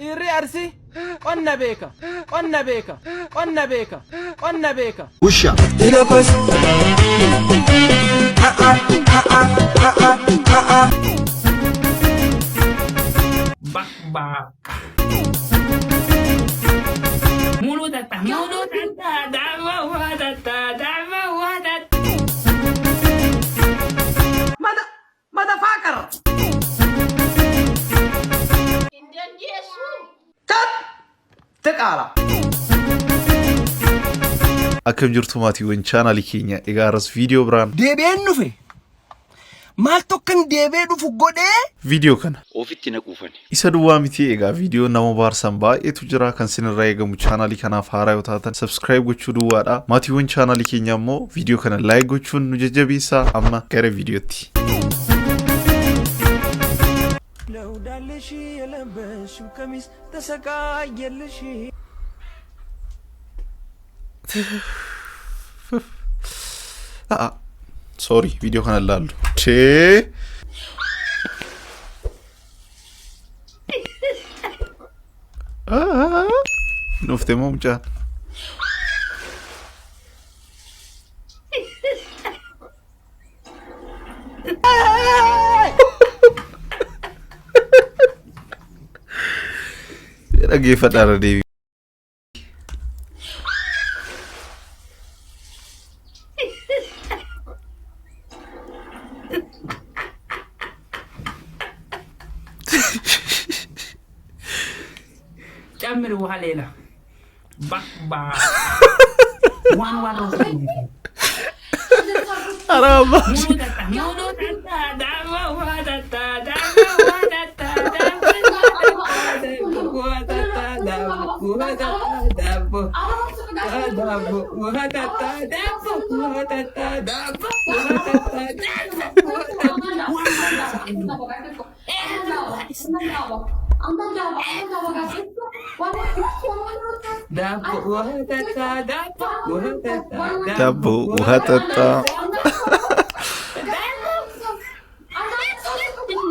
Dhiirri Arsii qonna beeka, qonna beeka, qonna beeka, qonna beeka. ውሻ። ሙሉ ጠጣ፣ ሙሉ ጠጣ፣ ዳቦ ውሃ ጠጣ፣ ዳቦ ውሃ ጠጣ። Motherfucker! Xiqqaadha. Akkam jirtu maatiiwwan chaanaalii keenya? Egaa arras viidiyoo biraan Deebi'een dhufe. Maal tokkan deebi'ee dhufu godhee? Viidiyoo kana ofitti naquufan. Isa duwwaa miti, egaa viidiyoo nama baarsan baay'eetu jira. Kan sinirraa eegamu chaanaalii kanaaf haaraa yoo taatan subscribe gochuu duwwaadha. Maatiiwwan chaanaalii keenya immoo viidiyoo kana like gochuun nu jajjabeessaa. Amma gara viidiyootti. ለውዳልሽ የለበሽው ቀሚስ ተሰቃየልሽ። Sorry, viidiyoo kana ilaallu. Chee. Nuufte moo mucaan? Dhaggeeffadhaa irra deebi. ጨምር ውሃ ሌላ ባባ ዋን ዋን። Araaba. ሙሉ ጠጣ፣ ሙሉ ጠጣ፣ ዳቦ ውሃ ጠጣ፣ ዳቦ ውሃ ጠጣ፣ ዳቦ ውሃ ጠጣ፣ ዳቦ ውሃ ጠጣ፣ ዳቦ ዳቦ ውሃ ጠጣ፣ ዳቦ ውሃ ጠጣ፣ ዳቦ ውሃ ጠጣ፣ ዳቦ ዳቦ ውሃ ጠጣ፣ ዳቦ ውሃ ጠጣ። ዳቦ ውሃ ጠጣ።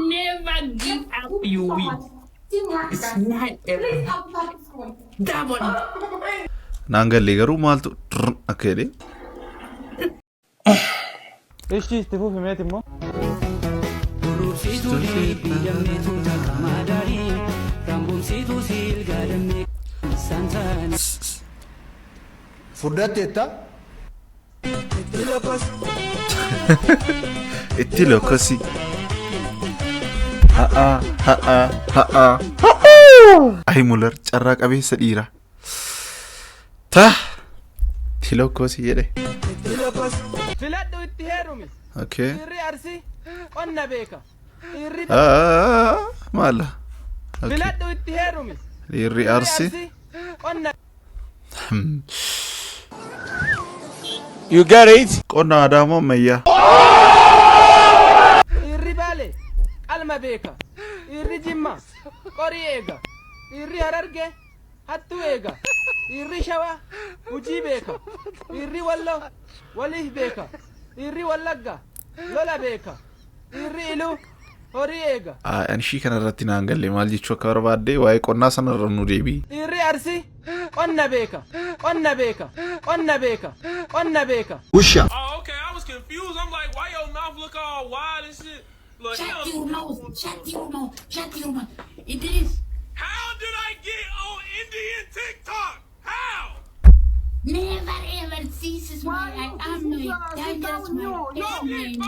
Never give up, you win. It's not ever. Double. Naan gallee garuu maaltu drrr akka jedhee. Ishii itti fufi meeti immoo. Durursituu dammeetu takka ramboomsituu siilgaa dammee santaan. Furdatteetta? Itti lokkosi. Ha'a ha'a ha'a. Ayi Mular, carraa qabeessa dhiira. Ta. Itti lokkosi jedhe. Filadhu itti heerumi. Okay. Dhiirri Arsii qonna beeka. Dhiirri Maala? Okay. Filadhu itti heerumi. Dhiirri Arsii. Qonna You get it? Qonna aadaa moo ammayyaa? Dhiirri Baalee qalma beeka. Dhiirri Jimmaa qorii eega. Dhiirri Harargee hattuu eega. Dhiirri Shawaa hujii beeka. Dhiirri Walloo waliif beeka. Dhiirri Wallaggaa lola beeka. Dhiirri Iluu horii eega. Ani ishii kana irratti naan galle. Maal jechuu akka barbaadde waa'ee qonnaa sanarra nu deebi'i. Dhiirri Arsii qonna beeka. Qonna beeka. Qonna beeka. Qonna beeka. ውሻ። Oh, okay. I was confused. I'm like, why your mouth look all wide and shit? Look, he Shut don't- your mouth. Shut your mouth. Shut your mouth. Idris, How did I get on Indian TikTok? How? never ever ceases my I am my dangerous my my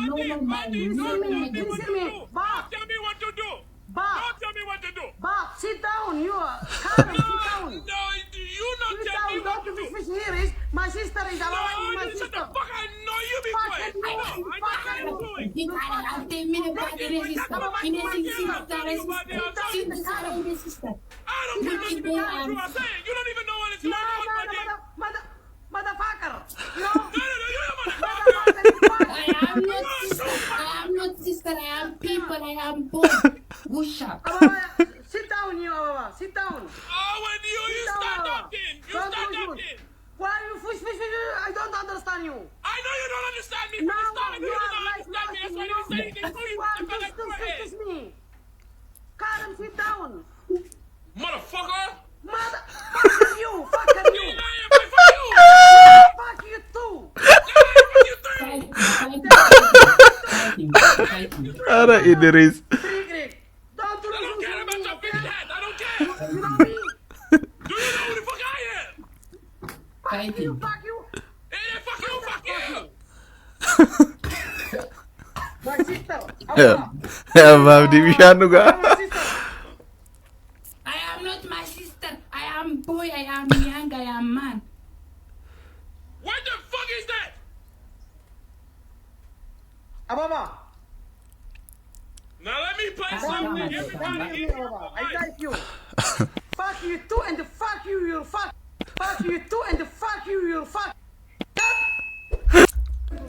normal my Don't tell me normal. what to do. Don't tell me what to do. Don't tell me what to do. Bob, sit down. You are calm. Sit down. No, you not Sit tell me down. what Don't to be do. fish here is my sister is No, allowing my you shut sister. the fuck up. No, you be quiet. No, I know how you doing. I don't care nothing about what you are saying. You don't even know what is No, going on, no, my no, dear. mother, motherfucker. No. No, you don't motherfucker. I am not sister. I am not sister. I am people. I am both. ውሻ. Ababa, sit down, you Ababa. Sit down. Oh, when you Sit down, stand Ababa. up then. You Don't stand do up it. then. Why you push, push, push? I don't understand you. I know you don't understand me from No, the start. I knew you you are didn't like understand me. That's why I didn't say anything to you. Why I felt you like still you push me? Karen, sit down. Motherfucker. Ara Idris. Greek, Greek. Don't I don't care listen about to me, your okay? big hat. I don't care. You know me? Do you know who the fuck I am? Fuck you, fuck you. Hey, fuck you, fuck you. My sister. Ababa. Abbaa Abdii bishaan dhugaa. My sister. I am not my sister. I am boy. I am young. I am man. What the fuck is that? Ababa. Now let me play something. Everybody Fuck in you, here. Ababa. I like you. Fuck you too and fuck you, you fuck. Fuck you too and fuck you, you fuck.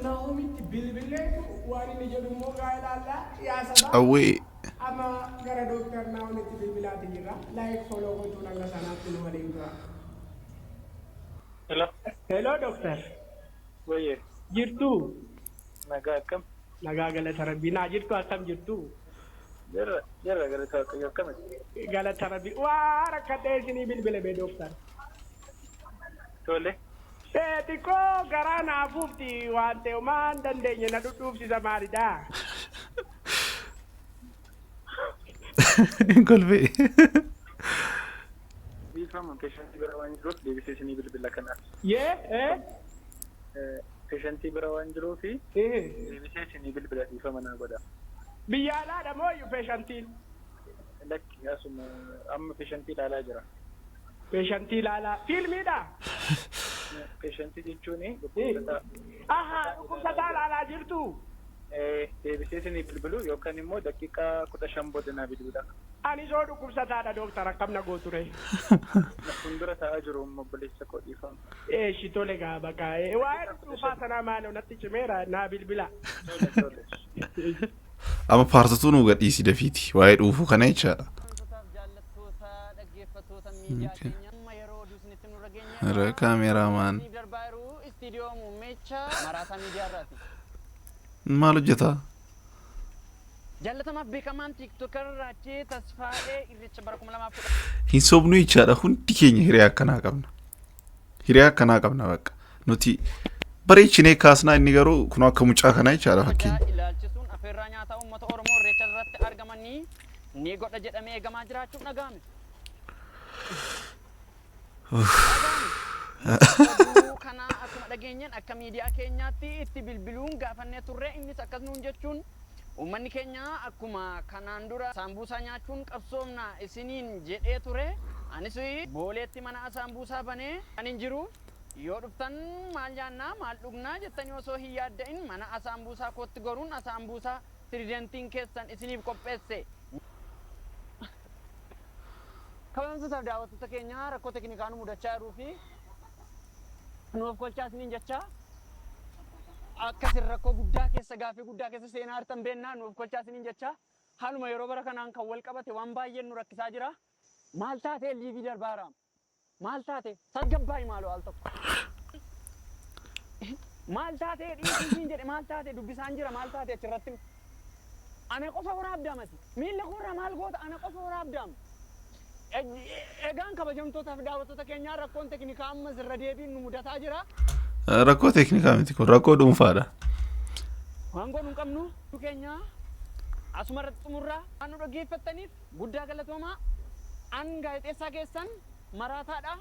Naomitti bilbileetu waan inni jedhu immoo gaa ilaallaa yaa sabaa. Qawwee. Amma gara Dooktar Naomitti bilbilaati jirra. Like, follow gochuun hanga sanaatti nu waliin tura. Hello. Hello, Doctor. Wayye, Jirtuu? Nagaa akkam? Nagaa, galata rabbii. Naa jirtu, akkam jirtu? Jirra, jirra, galata Waaqayyo, akkamitti? Galata rabbii. Waa rakkadhee isinii bilbile bee, Dooktar. Tole. Xiqqoo garaa naafuufti waan ta'e maan dandeenye na dhudhuubsisa, maalidha? Kolfee. Dhiifama, patientii bira waan jiruuf deebisee isinii bilbila kanaaf. Yee ee? Patientii bira waan jiruuf deebisee isinii bilbila, dhiifama naa godha. Biyya alaadha moo iyyuu patientiin? Lakki, asuma amma patientii ilaalaa jira. Patientii ilaalaa. Fiilmiidha? Patientii jechuun dhukkubsataa. Ahaa, dhukkubsataa ilaalaa jirtu. Deebisee isinii bilbilu yookaan immoo daqiiqaa 15 booda naa bilbila. Ani soo dhukkubsataadha, Dooktar, akkam na gooture? Na fuuldura taa'aa jiru immoo obboleessa koo, dhiifama. Eeshi, tole gaa, bakka waa'ee dhukkubsaa sanaa maaloo natti cimeera, naa bilbila. Tole, tole. Amma part two nu gadhiisi dafiiti. Waa'ee dhuufuu kana jechaadha. Jaallattoota, dhaggeeffattoota miidiyaa keenya, amma yeroo oduu isinitti nurra geenye Irra cameraman. isiniif darbaa jiru istiidiyoo muummicha Maraataa Miidiyaa irraati. Maal hojjetaa? Jaallatamaaf beekamaan TikToker Raachee Tasfaa'ee Irreecha bara 2010 Hin sobnu jechaadha, hundi keenya hiriyaa akkanaa qabna. Hiriyaa akkanaa qabna bakka. Nuti bareechinee kaasnaa, inni garuu kun akka mucaa kanaa jechaadha fakkeenya. Ilaalchisuun afeerraa nyaataa uummata Oromoo Irreecha irratti argamanii ni godha jedhamee eegamaa jiraachuun dhaga'ame. Oduu kana akkuma dhageenyeen akka miidiyaa keenyaatti itti bilbiluun gaafannee turre. Innis akkas nuun jechuun, uummanni keenya akkuma kanaan dura saambuusaa nyaachuun qabsoomna isiniin jedhee ture, anis Booleetti mana saambuusaa banee kan hin jiru, yoo dhuftan maal nyaannaa, maal dhugnaa jettanii osoo hin yaadda'in mana asaambuusaa kootti goruun asaambuusaa tiridentiin keessan isiniif qopheesse. Kabajamtootaaf daawwattoota keenya, rakkoo teknikaa nu mudachaa jiruu fi nuuf kolchaa isiniin jechaa, akkasin rakkoo guddaa keessa, gaaffii guddaa keessa seenaa jirtan beennaa, nuuf kolchaa isiniin jechaa, haaluma yeroo bara kanaan kan wal qabate waan baay'een nu rakkisaa jira. Maal taate, liivii darbaara? Maal taate? Tasgabbaa'i maaloo al tokko. Maal taate, dhiisii jedhe, maal taate, dubbisaan jira, maal taate achirratti? Ana qofa waraabdaamati. Miilla koorraa maal goota, ana qofa waraabdaam. Egaan kabajamtootaaf daawwattoota keenyaa, rakkoon teknikaa ammas irra deebiin nu mudataa jira. Rakkoo teeknikaa miti kun, rakkoo dhuunfaadha. Waan goonu hin qabnu keenya asuma irratti xumurraa. Waan nu dhaggeeffattaniif guddaa galatoomaa. An gaazexeessaa keessan Maraataadha.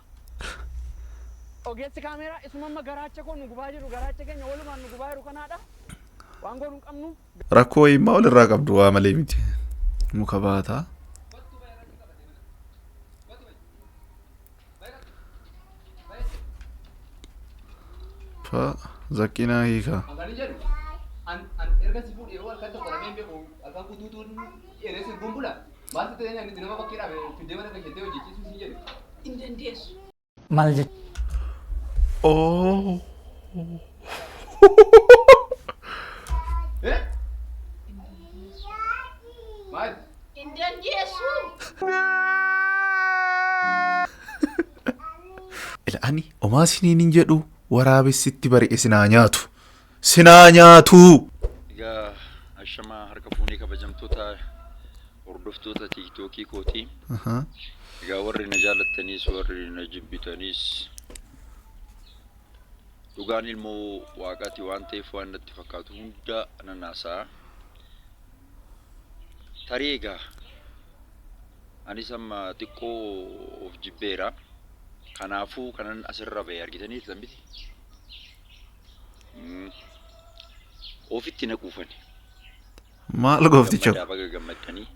Ogeessi kaameeraa isuma amma garaacha koo nu gubaa jiru, garaacha keenya walumaan nu gubaa jiru kanaadha. Waan goonu hin qabnu. Rakkoo wayimmaa walirraa qabdu, waa malee miti. Muka baataa. Pa zaqqinaa hiikaa. Ani jedhu an an erga si fuudhee halkan tokko rameen beeku, halkan guutuutuun dheeree sirbuun bula. Maaltu ta'e, ani nama bakkee dhaabe fiddee mana gashattee hojjechiisuu siin jedhe. Hin dandeessu. Maal jechuudha? Oh. Eh? Maal? Hin dandeessu. Ila ani omaa isiniin hin jedhu, waraabessitti bari'e sinaa nyaatu. Sinaa nyaatu. Egaa ashamaa, harka fuunee, kabajamtoota hordoftoota TikTokii kootii. Egaa warri na jaalattaniis, warri na jibbitaniis, dhugaan ilmoo Waaqaati waan ta'eef waan natti fakkaatu hunda nan haasa'a. Tarii egaa anis amma xiqqoo of jibbeera. Kanaafuu kanan asirra ba'e argitanii miti. Ofitti naquufani. Maal goofticha? Gammadaa, baga gammaddanii.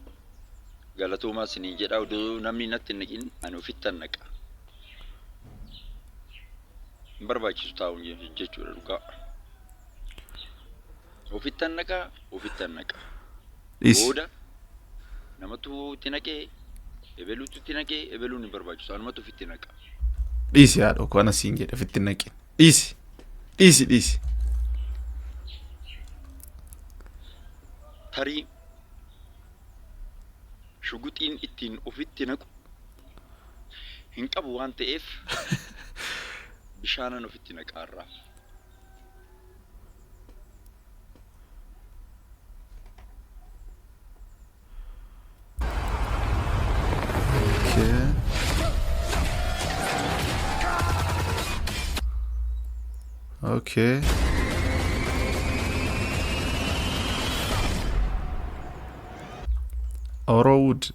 Galatoomaa isiniin jedha. Odoo namni natti hin naqin ani ofittan naqa. Hin barbaachisu taa'uun jechuudha dhugaa. Ofittan naqa, ofittan naqa. Dhiisi. Booda namatu itti naqee, ebeluutu itti naqee, ebeluun hin barbaachisu. Anumatu ofitti naqa. Dhiisi haadha koo, ana siin jedhe, ofitti hin naqin. Dhiisi. Dhiisi, dhiisi. Tarii shuguxiin ittiin ofitti naqu hin qabu waan ta'eef bishaanan ofitti naqaarraa. Okay. Orowood.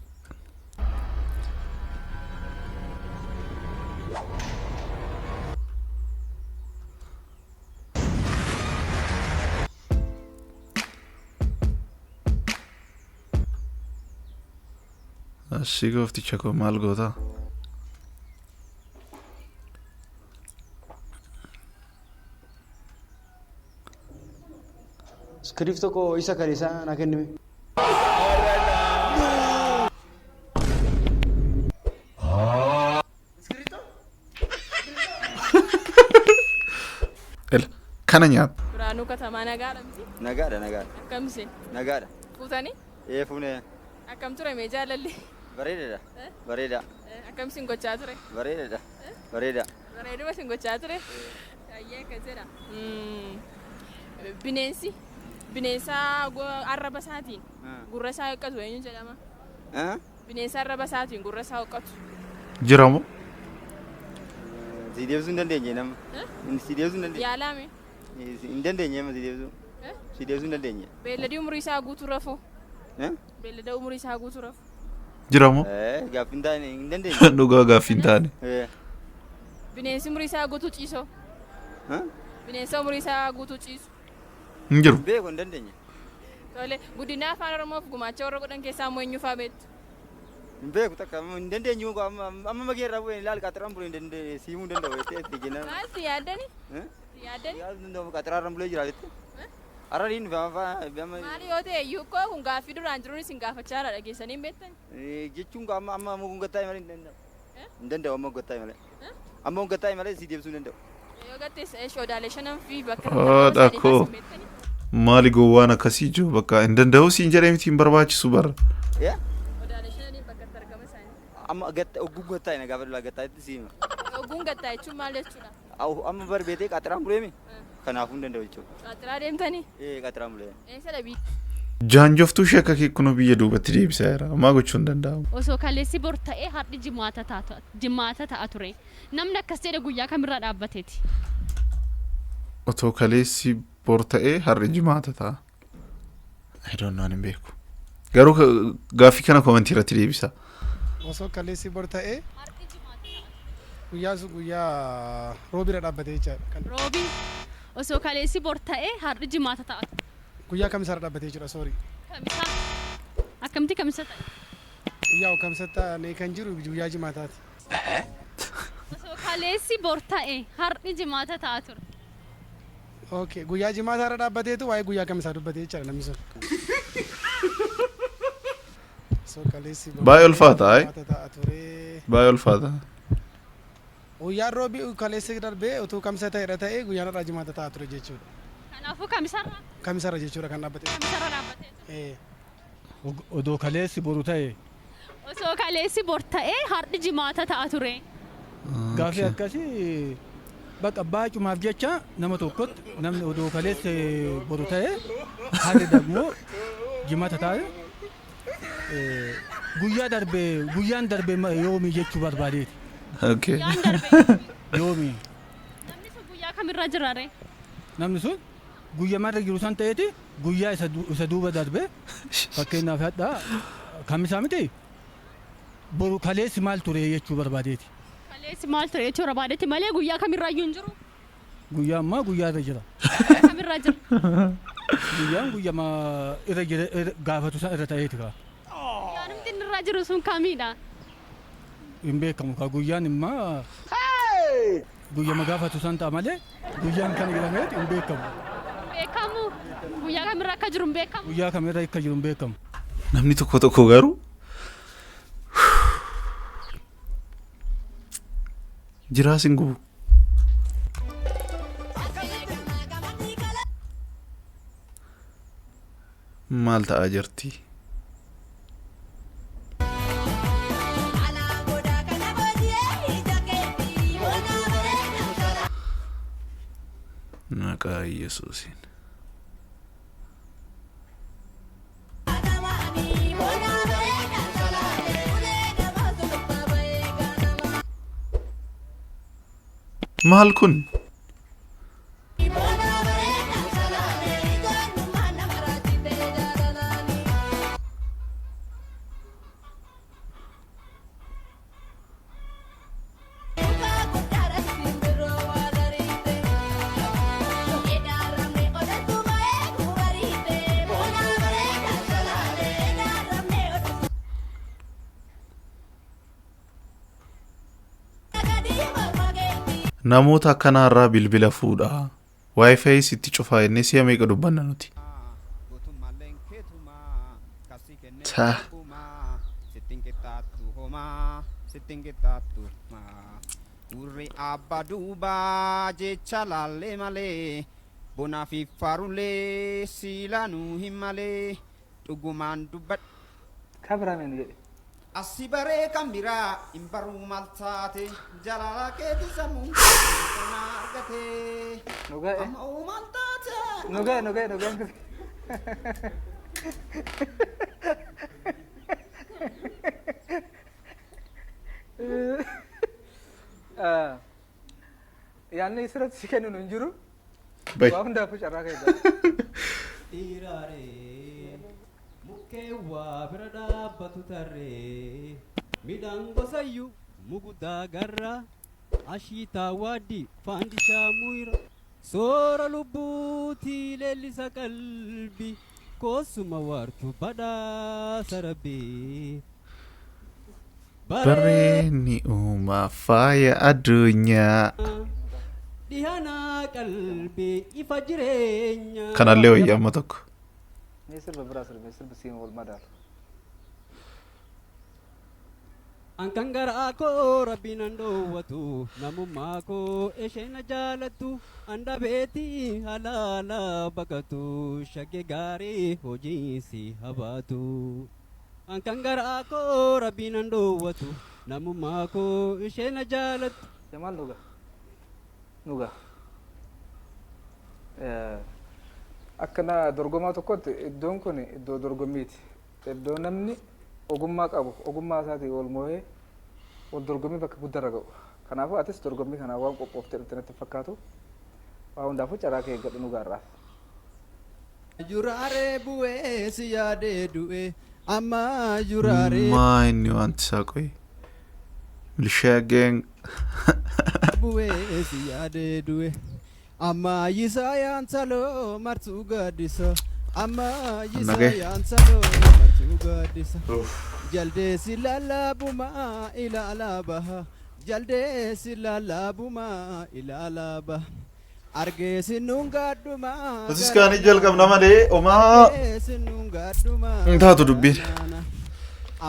Asii goofticha koo, maal goota? Iskiriiptoo koo isa kan isaa naa kennime. Ela kana nyaata. Biraanuu Katamaa, nagaadha miti? Nagaadha, nagaadha. Akkam isin? Nagaadha. Fuutanii? Ee, fuunee. Akkam ture mee jaalalli? Bareedaadha. Bareeda. Akkam isin gochaa ture? Bareedaadha. Bareeda. Bareeduma isin gochaa ture? Ayyee, akkas jedha. Bineensi bineensa arraba isaatiin gurra isaa huqqatu eenyu jedhama? Bineensa arraba isaatiin gurra isaa huqqatu. Jira moo? Si deebisuu hin dandeenye nama. Si deebisuu hin dandeenye. Yaalaame. Hin dandeenye amma si deebisuu. Si deebisuu hin dandeenye. Beelladii umurii isaa guutuu rafu. Beellada umurii isaa guutuu rafu. Jira moo? Gaaffii hin taane, hin dandeenye. Dhugaa, gaaffii hin taane. Bineensi umurii isaa guutuu ciisoo. Bineensa umurii isaa guutuu ciisu. Hin jiru. Beeku, hin dandeenye. Tole, guddina afaan Oromoof gumaacha warra godhan keessaa immoo eenyu fa'aa beektu? Hin beeku takka, amma hin dandeenyu, amma amma magee irraa bu'ee ilaal, qaxiraan bulee hin dandeenye, siimuu hin danda'u jettee itti jennaan. Maaltu yaaddani? Yaaddani? Yaaduu hin danda'u, qaxiraarra bulee jira jettee. Har'a niin dhufe amma amma. Maali yoo ta'e iyyuu koo kun gaaffii duraan jiruun isin gaafachaa jira, dhageessanii hin beektan? Jechuun amma amma amma kun gattaa'e malee hin danda'u. Hin danda'u, amma gattaa'e malee. Amma gattaa'e malee si deebisuu hin danda'u. Yoo gattes odaalee shanan fi bakka Haadha koo. Maali gowwaan akkasii jiru, bakka hin danda'u siin jedhee miti, hin barbaachisu bara. Yaa? Odaalee shananii bakka itti argama isaanii. Amma gatta ogguu gattaa'e na gaafa dulaa gattaa'etti si hima. Ogguun gattaa jechuun maal jechuudha? Amma bar beetee qaxiraan buleemi. Kanaafuu hin danda'u jechuudha. Qaaxiraa deemtanii? Ee, qaxiraan bulee. Eessa dhabii? Jaanjoftuu ishee akka keekkunoo biyya duubatti deebisaa jira. Ammaa gochuu hin danda'amu. Osoo kaleessi bor ta'ee har'i jimaata taata, jimaata ta'a ture. Namni akkas jedhe guyyaa kamirraa dhaabbateeti? Otoo kaleessi bor ta'ee har'i jimaata ta'a. I don't know, hin beeku. Garuu gaaffii kana commentii irratti deebisa. Osoo kaleessi bor ta'ee guyyaan sun guyyaa roobiirra dhaabbatee jechaadha. Kan Roobii. Osoo kaleessi bor ta'ee har'i jimaata ta'a ture. Guyyaa kamisaarra dhaabbatee jira, sorry. Kamisaa. Akkamitti kamisa ta'e? Guyyaa kamisa ta'anii kan jiru guyyaa jimaataati. Osoo kaleessi bor ta'e har'i jimaata ta'a ture. Okay, guyyaa jimaataarra dhaabbateetu waa'ee guyyaa kamisaa dubbatee jechaadha namni sun. Osoo kaleessi bor Baay'ee ulfaata, ayi. jimaata ta'a ture. Baay'ee ulfaata. Guyyaan roobii kaleessi darbee utuu kamisa ta'edha ta'ee guyyaan har'aa jimaata ta'a ture jechuudha. Kanaafuu kamisarra Kamisarra jechuudha kan dhaabbate. Kamisarra dhaabbatee ture. Ee. Odoo kaleessi boru ta'e Osoo kaleessi bor ta'ee har'i jimaata ta'a ture. Gaaffii akkasii bakka baacumaaf jecha nama tokkotti namni odoo kaleessi boru ta'e har'i dammoo jimaata ta'e, guyyaa darbe, guyyaan darbe yoomi jechuu barbaadeeti. Okay. Guyyaan darbe yoomi? Namni sun guyyaa kamirra jira ree? Namni sun Guyyaa irra jiru san ta'eeti guyyaa isa duuba darbe, fakkeenyaaf hadha kamisaa miti, boru kaleessi maal ture jechuu barbaadeeti. Kaleessi maal ture jechuu barbaadeeti malee guyyaa kamirraayyuu hin jiru. Guyyaa ammaa guyyaa irra jira. Kamirraa jira? Guyyaan guyyama irra jira gaafatu san irra ta'eeti kaa. Guyyaanumti inni irra jiru sun kamiidha? Hin beekamu kaa, guyyaan immaa guyyama gaafatu san ta'a malee guyyaan kana jedhameeti hin beekamu. Beekamu. Guyyaa kamirra akka jiru hin beekamu. Guyyaa kamirra akka jiru hin beekamu. Namni tokko tokko garuu jiraas hin gubu. Maal ta'aa jirti? Maqaa Yesuusiin. Maal kun? Namoota akkanaarraa bilbila fuudhaa. Wi-Fi sitti cufaa jennee si'a meeqa dubbanna nuti? Ta. Gurri abba duubaa jecha laallee malee, bonaa fi faarulee siilaanuu hin malee, dhugumaan dubbadhu. Kabiraa jedhe. Asii baree kan biraa hin baruu, maal taate jaalala keeti sammuun qonnaa argate. Nu ga'e. Amma oo maal taate. Nu ga'e, nu ga'e, nu ga'e. Yaadni sirratti si kennu hin jiru. Bai. Waa hundaafuu carraa kee. Dhiiraaree mukkeen waa bira dhaabbatu tarree, midhaan gosayyuu muguddaa garra ashiitaa waaddi faandishaa muyira, soora lubbuutii leellisa qalbii koosuma waartu badhaasa rabbii. Barreenni uumaa faaya addunyaa. Dhihanaa qalbii ifa jireenya. Kanallee wayya amma tokko. Mee sirba biraa sirbe, sirbi siin wal madaalu. Ankan garaa koo rabbiin an dhoowwatu, namummaa koo isheen na jaalattu, an dhabeetii halaala baqatu, shagge gaarii hojii si habaatu. Ankan garaa koo rabbiin an dhoowwatu, namummaa koo isheen na jaalattu. Jamaal, nuga. Nuga. Akka na dorgomaa tokkotti iddoon kun iddoo dorgommiiti. Iddoo namni ogummaa qabu ogummaa isaatiin wal moo'ee wal dorgommii bakka guddaarra ga'u. Kanaafuu atis dorgommii kanaa waan qophooftee dhufte natti hin fakkaatu. Waa hundaafuu carraa kee eeggadhu, nu gaarraaf. Juraaree bu'ee si yaadee du'e amma juraaree Maa inni wanti isaa qoyi? Milishaa gang. bu'ee si yaadee du'e amma yisaayaan saloo martuu gaaddisa amma yisaayaan saloo martuu gaaddisa, jaldeessi lallaabumaa ilaalaa baha, jaldeessi lallaabumaa ilaalaa baha, argeessi nuun gaadhumaa. Nutis kaanii jalqabna malee homaa Argeessi nuun gaadhumaa. hin taatu dubbiin.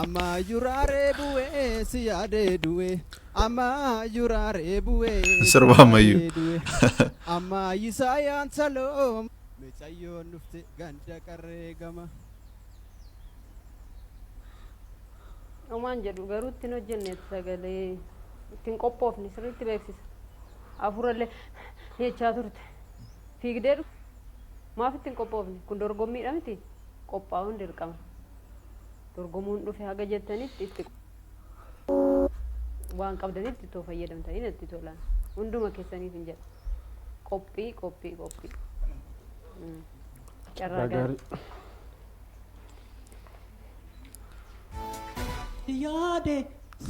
Amma juraaree bu'ee si yaadee du'e amma juraaree bu'ee Sirba ammayyuu. du'e amma yisaayaan saloo micayyoon dhufte ganda qarree gama. Homaan jedhu garuu ittiin hojjenne, sagalee ittiin qophoofne sirriitti beeksisa. Afurallee jechaa turte. Fiigdee dhufe. Maaf ittiin qophoofne? Kun dorgommiidha miti? Qophaa'uun dirqama. Dorgomuun dhufe haga jettanitti itti waan qabdanitti ittoo fayyadamtanii natti tola. Hunduma keessaniif hin jedha. Qophii, qophii, qophii. Carraa gaarii. Si yaade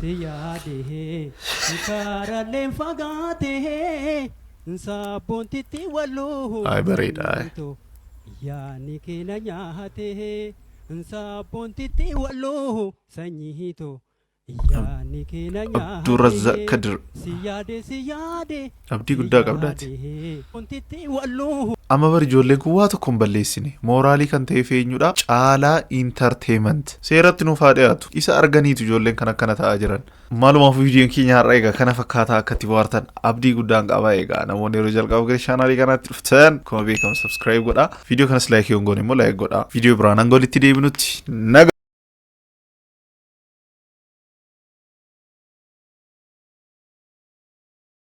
si yaade si kaaralleen fagaate saabboontitti walloo Ay, bareeda, ay. Yaani keena nyaate saabboontitti walloo sanyiito yaani keena nyaate. Abdurrazzaq Kadir. Si yaade si yaade. Abdii guddaa qabdaati. Saabboontitti walloo. Amma bar ijoolleen kun waa tokko hin balleessine. Mooraalii kan ta'eef eenyudha? Caalaa Entertainment. Seeratti nuuf haa dhiyaatu. Isa arganiitu ijoolleen kan akkana ta'aa jiran. Maalumaaf viidiyoon keenya har'a egaa kana fakkaataa. Akka itti bohaartan abdii guddaan qaba. Egaa namoonni yeroo jalqaba gara chaanaalii kanaatti dhuftan, akkuma beekamu subscribe godhaa. Viidiyoo kanas like yoo hin goone immoo like godhaa. Viidiyoo biraan hanga walitti deebinutti nagaa.